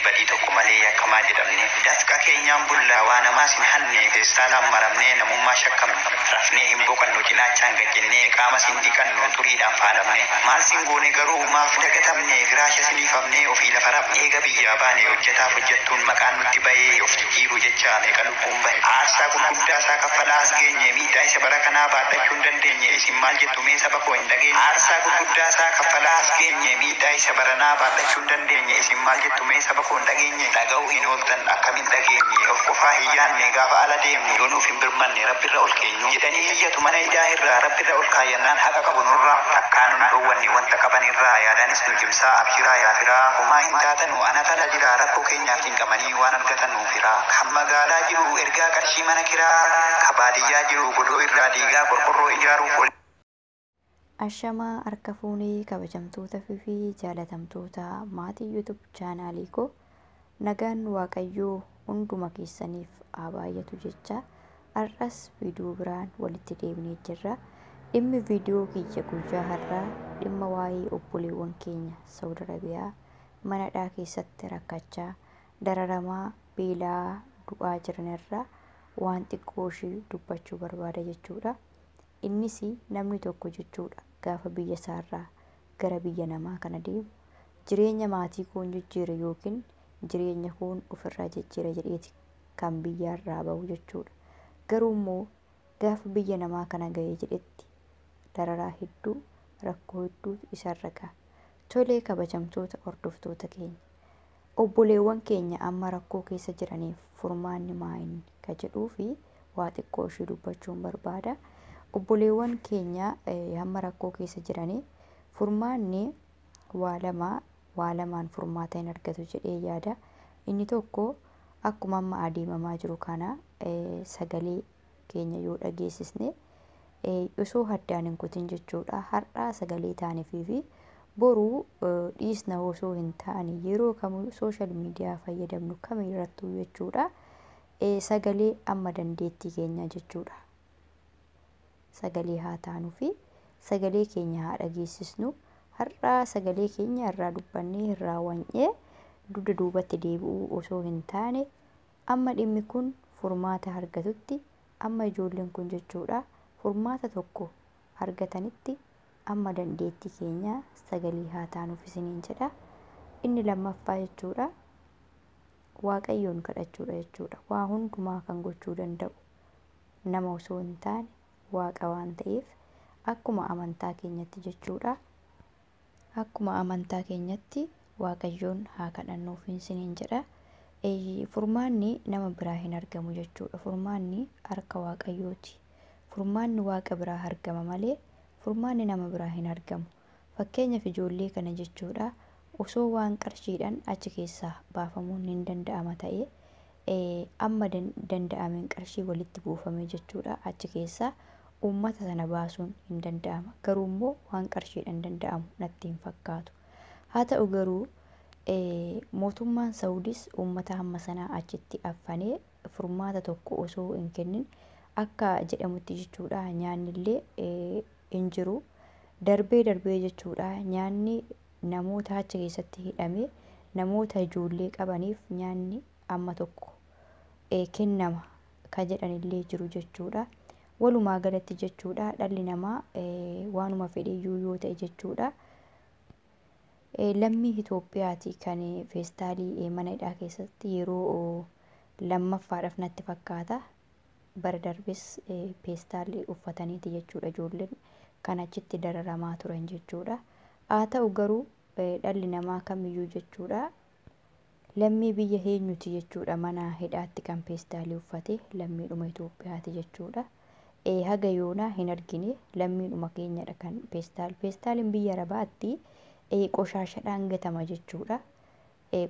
Badii tokko malee yakkamaa jedhamne. Dafqa keenyaan bullaa waa namaas hin hanne. Feestaalaan maramnee namummaa shakkamne. Rafnee hin boqannu cinaachaan gajjennee qaama sin dhiqannu xuriidhaan faalamne. Maal sin goone garuu maaf dagatamne? Firaasha siniifamnee ofii lafa rafne. Eega biyyaa baane hojjetaaf hojjettuun maqaan nutti bahee of jijjiiru jecha meeqa lubbuun bahe. Aarsaa gurguddaa isaa kaffalaa as geenye. Miidhaa isa bara kanaa baadhachuu hin dandeenye. Isin maal jettu mee saba koo hin dhageenye? Aarsaa gurguddaa isaa kaffalaa as geenye. Miidhaa isa baranaa baadhachuu hin dandeenye. Isin maal jettu mee saba koo hin dhageenye? Dhaga'uu hin ooltan akkamiin dhageenye? Of qofaa hin yaanne gaafa ala deemnu. Yoo nuuf hin birmanne rabbirra ol keenyu. Jedhanii hiyyatu mana hidhaa irraa rabbirra ol kaayyannaan haqa qabu nurraa. Takkaa nun dhoowwanne wanta qaban irraa yaadaanis nu cimsaa abshiraa yaafiraa. Homaa hin taatanu ana tala jira rakkoo keenyaaf cinqamanii waan argatan nuuf hiraa. Kan magaalaa jiru ergaa qarshii mana kiraa. Ka baadiyyaa jiru godoo irraa diigaa qorqorroo ijaaruuf ol. Ashamaa harka fuunee kabajamtoota fi jaalatamtoota maatii YouTube chaanaalii koo, nagaan Waaqayyoo hunduma keessaniif haa baay'atu jecha har'as viidiyoo biraan walitti deebinee jirra. Dhimmi viidiyoo kiyya guyyaa har'aa dhimma waa'ee obboleewwan keenya Saawud Arabiyaa manadhaa keessatti rakkachaa, dararamaa, beelaa, du'aa jiranirraa waan xiqqoo ishii dubbachuu barbaada jechuudha. Innis namni tokko jechuudha gaafa biyya isaarraa gara biyya namaa kana deemu jireenya maatii koon jijjiira yookiin jireenya koon ofirraa jijjiira jedheeti kan biyyaarraa bahu jechuudha. Garuu immoo gaafa biyya namaa kana ga'ee jedhetti dararaa hedduu, rakkoo hedduutu isarra ga'a. Tolee, kabajamtoota hordoftoota keenya, obboleewwan keenya amma rakkoo keessa jiraniif furmaanni maayini ka jedhuu fi waa xiqqoo ishii dubbachuun barbaada. Obboleewwan keenya hamma rakkoo keessa jiranii furmaanni waa lama, waa lamaan furmaata hin argatu jedhee yaada. Inni tokko akkuma amma adeemamaa jiru kana sagalee keenya yoo dhageessisne osoo addaan hin kutin jechuudha. Har'aa sagalee taaniifii fi boruu dhiisna osoo hin taane yeroo kamuu sooshaal miidiyaa fayyadamnu kamirrattuu jechuudha. Sagalee amma dandeettii keenya jechuudha. Sagalee haa taanuu fi sagalee keenya haa dhageessisnu. Har'aa sagalee keenya irraa dubbannee irraa wanyee dugda duubatti deebi'uu osoo hin taane amma dhimmi kun furmaata argatutti, amma ijoolleen kun jechuudha furmaata tokko argatanitti amma dandeettii keenya sagalee haa taanuuf isiniin jedha. Inni lammaffaa jechuudha Waaqayyoon kadhachuudha jechuudha. Waa hundumaa kan gochuu danda'u nama osoo hin taane Waaqa waan ta'eef akkuma amantaa keenyatti jechuudha. Akkuma amantaa keenyatti Waaqayyoon haa kadhannuuf isiniin jedha. Furmaanni nama biraa hin argamu jechuudha. Furmaanni harka Waaqayyooti. Furmaanni Waaqa biraa argama malee furmaanni nama biraa hin argamu. Fakkeenyaaf ijoollee kana jechuudha osoo waan qarshiidhaan achi keessaa baafamuun hin danda'ama ta'e amma danda'ameen qarshii walitti buufame jechuudha achi keessaa uummata sana baasuun hin danda'ama. Garuu immoo waan qarshiidhaan danda'amu natti hin fakkaatu. Haa ta'u garuu mootummaan Saawudis uummata hamma sanaa achitti affanee furmaata tokko osoo hin kennin akka jedhamutti jechuudha nyaanni illee hin jiru. Darbee darbee jechuudha nyaanni namoota achi keessatti hidhame namoota ijoollee qabaniif nyaanni amma tokko kennama ka jedhanillee jiru jechuudha. Walumaa galatti jechuudha dhalli namaa waanuma fedheyyuu yoo ta'e jechuudha. Lammii Itoophiyaati kan feestaalii mana hidhaa keessatti yeroo lammaffaadhaaf natti fakkaata. Bara darbes feestaalii uffataniiti jechuudha ijoolleen kan achitti dararamaa turan jechuudha. Haa ta'u garuu dhalli namaa kamiyyuu jechuudha lammii biyya eenyuti jechuudha mana hidhaatti kan feestaalii uffate lammiidhuma Itoophiyaati jechuudha. Haga yoonaa hin argine, lammiidhuma keenyadha kan feestaal. Feestaaliin biyya Arabaatti qoshaashadhaan gatama jechuudha.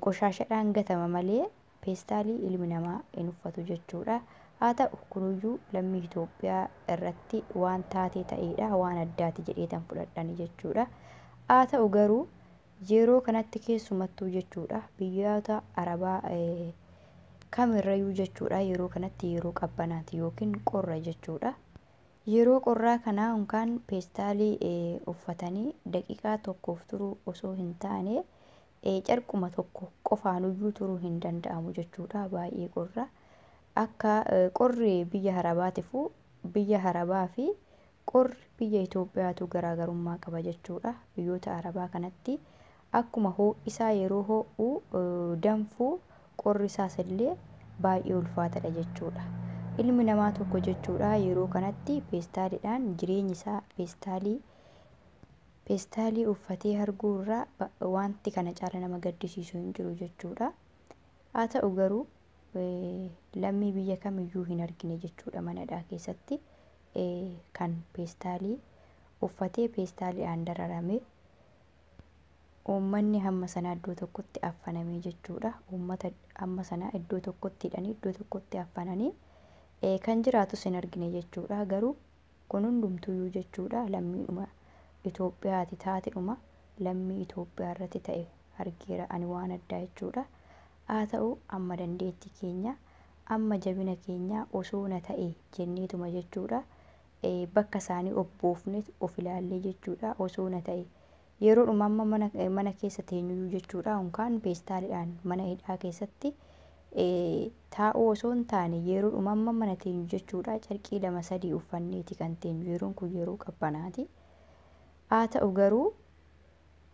Qoshaashadhaan gatama malee feestaalii ilmi namaa hin uffatu jechuudha. Haa ta'u kunuyyuu lammii Itoophiyaa irratti waan taatee ta'eedha, waan addaati jedheetan fudhadhani jechuudha. Haa ta'u garuu yeroo kanatti keessumattuu jechuudha biyyoota Arabaa kamirrayyuu jechuudha yeroo kanatti yeroo qabbanaati yookiin qorra jechuudha. Yeroo qorraa kanaa yookaan feestaalii uffatanii daqiiqaa tokkoof turuu osoo hin taane Carquma tokko qofaanuyyuu turuu hin danda'amu jechuudha. Baay'ee qorra. Akka qorri biyya Arabaatiifuu biyya Arabaa fi qorri biyya Itoophiyaatu garaagarummaa qaba jechuudha. Biyyoota Arabaa kanatti akkuma ho'isaa yeroo ho'u danfuu qorri isaas illee baay'ee ulfaatadha jechuudha. Ilmi namaa tokko jechuudha yeroo kanatti peestaaliidhaan jireenyi isaa peestaalii uffatee arguu irraa wanti kana caala nama gaddisiisu hin jiru jechuudha. Haa ta'u garuu lammii biyya kamiyyuu hin argine jechuudha manadhaa keessatti kan peestaalii uffatee peestaaliidhaan dararame uummanni hamma sanaa iddoo tokkotti affanamee jechuudha. Uummata hamma sanaa iddoo tokkotti hidhanii iddoo tokkotti affananii kan jiraatus hin argine jechuudha. Garuu kun hundumtuyyuu jechuudha lammiidhuma Itoophiyaati taatedhuma lammii Itoophiyaa irratti ta'e argeera ani waan addaa jechuudha. Haa ta'u amma dandeettii keenya amma jabina keenya osoo na ta'e jenneetuma jechuudha. Bakka isaanii obboofne of ilaallee jechuudha osoo na ta'e. Yeroodhuma amma mana keessa teenyuyyuu jechuudha yookaan peestaaliidhaan mana hidhaa keessatti taa'uu osoo hin taane yeroodhuma amma mana teenyu jechuudha carqii 2 3 uffanneeti kan teenyu yeroon kun yeroo qabbanaati. Haa ta'u garuu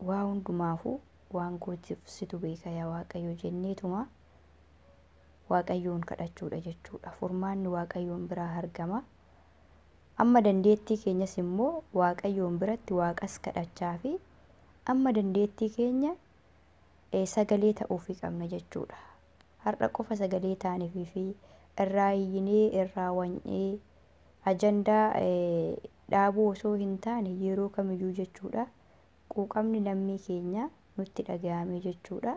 waa hundumaafuu waan gootifsitu beeka yaa Waaqayyo jenneetuma Waaqayyoon kadhachuudha jechuudha. Furmaanni Waaqayyoon biraa argama. Amma dandeettii keenyas immoo Waaqayyoon biratti Waaqas kadhachaa fi amma dandeettii keenya sagalee ta'uufii qabna jechuudha. Har'a qofa sagalee taaniifii fi irraa iyyinee irraa wanyee ajandaa dhaabuu osoo hin taane yeroo kamiyyuu jechuudha. Quuqamni lammii keenya nutti dhaga'ame jechuudha.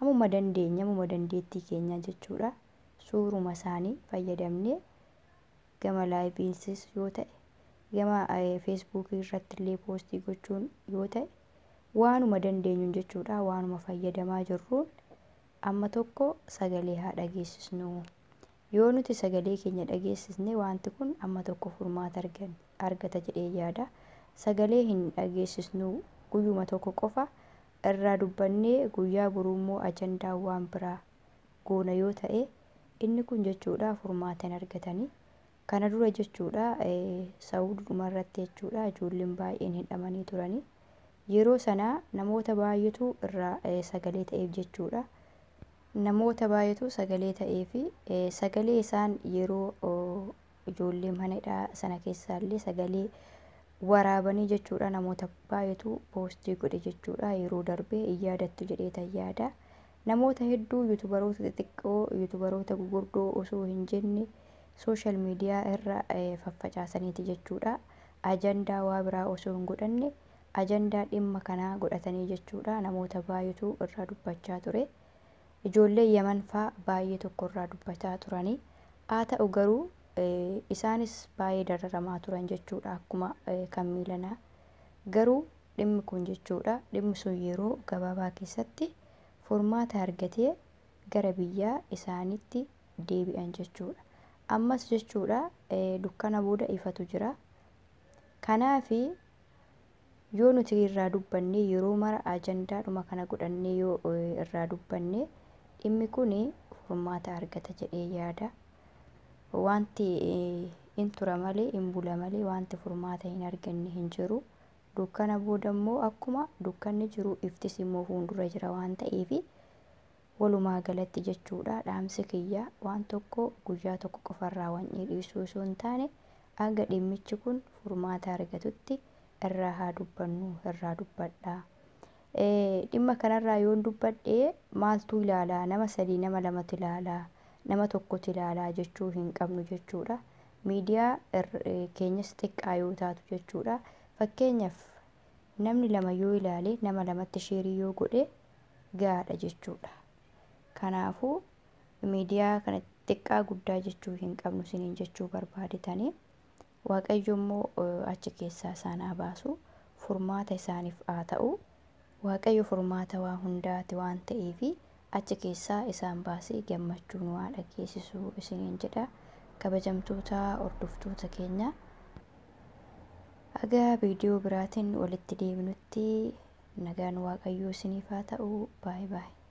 Ammuma dandeenya ammuma dandeettii keenya jechuudha. Suuruma isaanii fayyadamnee gama laayiviinsis yoo ta'e gama feesbuukii irratti illee poostii gochuun yoo ta'e waanuma dandeenyuun jechuudha. Waanuma fayyadamaa jirruun amma tokko sagalee haa dhageessisnu. Yoo nuti sagalee keenya dhageessisne wanti kun amma tokko furmaata argata jedhee yaada. Sagalee hin dhageessisnu guyyuma tokko qofa irraa dubbannee guyyaa boruu immoo ajandaa waan biraa goona yoo ta'e inni kun jechuudha furmaata hin argatanii. Kana dura jechuudha Saawuduma irratti jechuudha ijoolleen baay'een hidhamanii turanii. Yeroo sana namoota baay'eetu irraa sagalee ta'eef jechuudha. Namoota baay'eetu sagalee ta'eefi sagalee isaan yeroo ijoollee mana hidhaa sana keessaallee sagalee waraabanii jechuudha namoota baay'eetu poostii godhe jechuudha yeroo darbee hin yaadattu jedhee tayyaada. Namoota hedduu yuutubaroota xixiqqoo yuutubaroota gurguddoo osoo hin jenne sooshaal miidiyaa irra faffacaasaniiti jechuudha. Ajandaa waa biraa osoo hin godhanne ajandaa dhimma kanaa godhatanii jechuudha namoota baay'eetu irraa dubbachaa ture. Ijoollee Yaman faa baay'ee tokko irraa dubbachaa turanii. Haa ta'u garuu isaanis baay'ee dararamaa turan jechuudha akkuma kan miilanaa. Garuu dhimmi kun jechuudha dhimmi sun yeroo gabaabaa keessatti furmaata argatee gara biyyaa isaaniitti deebi'an jechuudha. Ammas jechuudha dukkana booda ifatu jira. Kanaafi yoo nuti irraa dubbanne yeroo mara ajandaadhuma kana godhannee yoo irraa dubbanne dhimmi kun furmaata argata jedhee yaada. Wanti in tura malee in bula malee wanti furmaata hin arganne hin jiru. Dukkana booda immoo akkuma dukkanni jiru iftis immoo fuuldura jira waan ta'eef walumaa galatti jechuudha dhaamsi kiyya waan tokko guyyaa tokko qofarraa waan dhiisuu osoo hin taane hanga dhimmichi kun furmaata argatutti irraa haa dubbannu irraa dubbadhaa. Dhimma kanarraa yoon dubbadhee maaltu ilaalaa nama 3 nama 2tu ilaalaa nama 1tu ilaalaa jechuu hin qabnu jechuudha. Miidiyaa keenyas xiqqaa yoo taatu jechuudha. Fakkeenyaaf namni 2 yoo ilaale nama 2tti sheerii yoo godhe gahaadha jechuudha. Kanaafuu miidiyaa kana xiqqaa guddaa jechuu hin qabnu isiniin jechuu barbaadetanii. Waaqayyo immoo achi keessaa isaan haa baasu furmaata isaaniif haa ta'u. Waaqayyo furmaata waa hundaati waan ta'eef achi keessaa isaan baasee gammachuun waa dhageessisu isiniin jedha. Kabajamtoota hordoftoota keenya haga viidiyoo biraatiin walitti deebinutti Nagaan Waaqayyoo isiniif haa ta'u. Baay'ee baay'ee.